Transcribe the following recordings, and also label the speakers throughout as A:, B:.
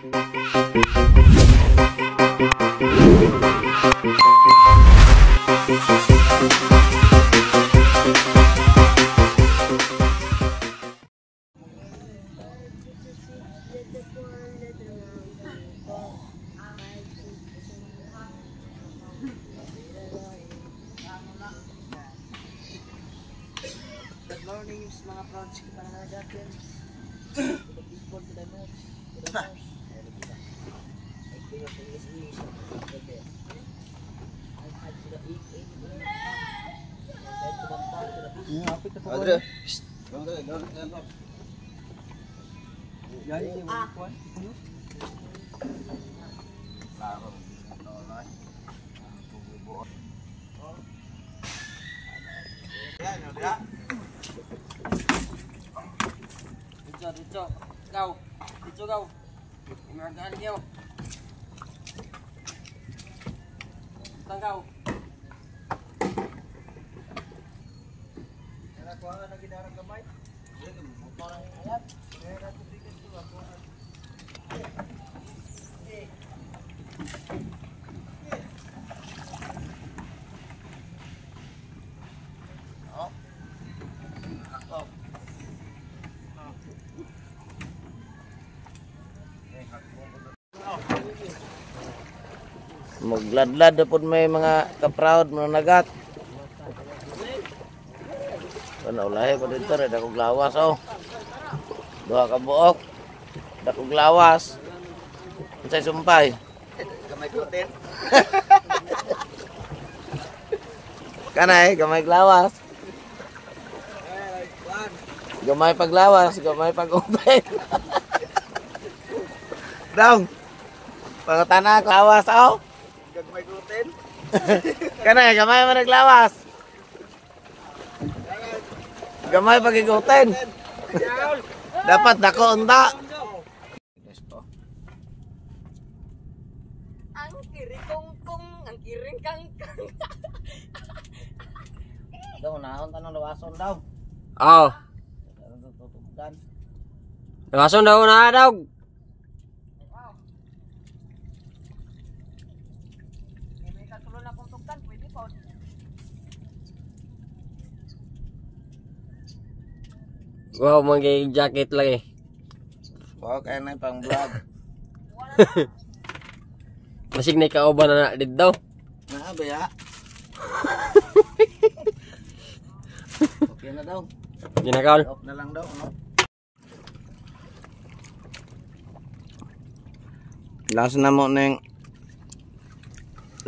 A: Good morning mga prods kita na natin. Good people to the most. To the most. Dito, gaw. Dito gaw. Imagaan niyo. Tanggaw.
B: Nakuha na gidarang gamay.
C: Magladlad na po may mga kaproud, mga nagat. Ano, ulahi pa dito rin, dakog lawas oh. Duha ka buok, dakog lawas. Unsay sumpay?
B: Gamay gluten.
C: Kanay, gamay lawas. Gamay paglawas, gamay pag-open. Dong, pangutana, lawas oh.
B: Gamay gluten.
C: Kanay, gamay man naglawas. Gamay pagigutin. Dapat dako unta.
A: Ang kirikong-kong, ang kiring kang-kang.
C: Daw naon tanong lawason daw.
D: Oh.
C: Tutugdan.
D: Lawason daw na daw.
A: May katulo na kong tugtan, pwede pa.
D: Wow, mga jacket lagi.
C: Wow, kaya na pang vlog.
D: Masig na kauban na dito.
C: Na ba ya? Okay na daw.
D: Ginakaw.
C: Off na lang daw, no? Last na mo ning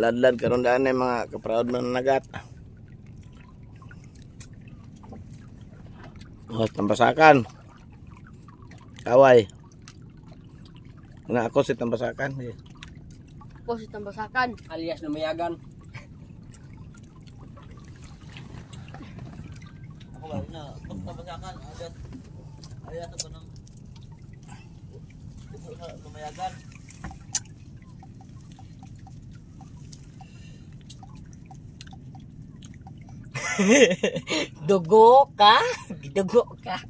C: ladlad karon daan eh, mga kaproud man nagat. Oh, tambasakan. Kaway. Na ako si tambasakan.
A: Ako si tambasakan.
D: Alias lumayagan.
B: Ako ba na pagtabasakan agad. Ay ato ba ng lumayagan.
A: Dugo ka? Dugo ka.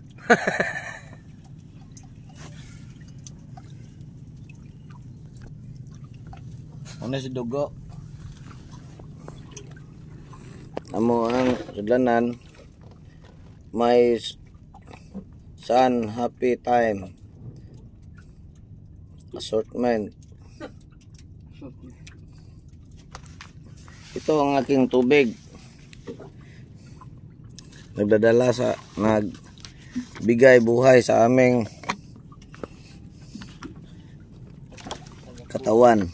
C: Una si Dugo. Amo ang sudlanan. My son happy time. Assortment. Ito ang aking tubig. Nagdadala sa nagbigay buhay sa aming katawan.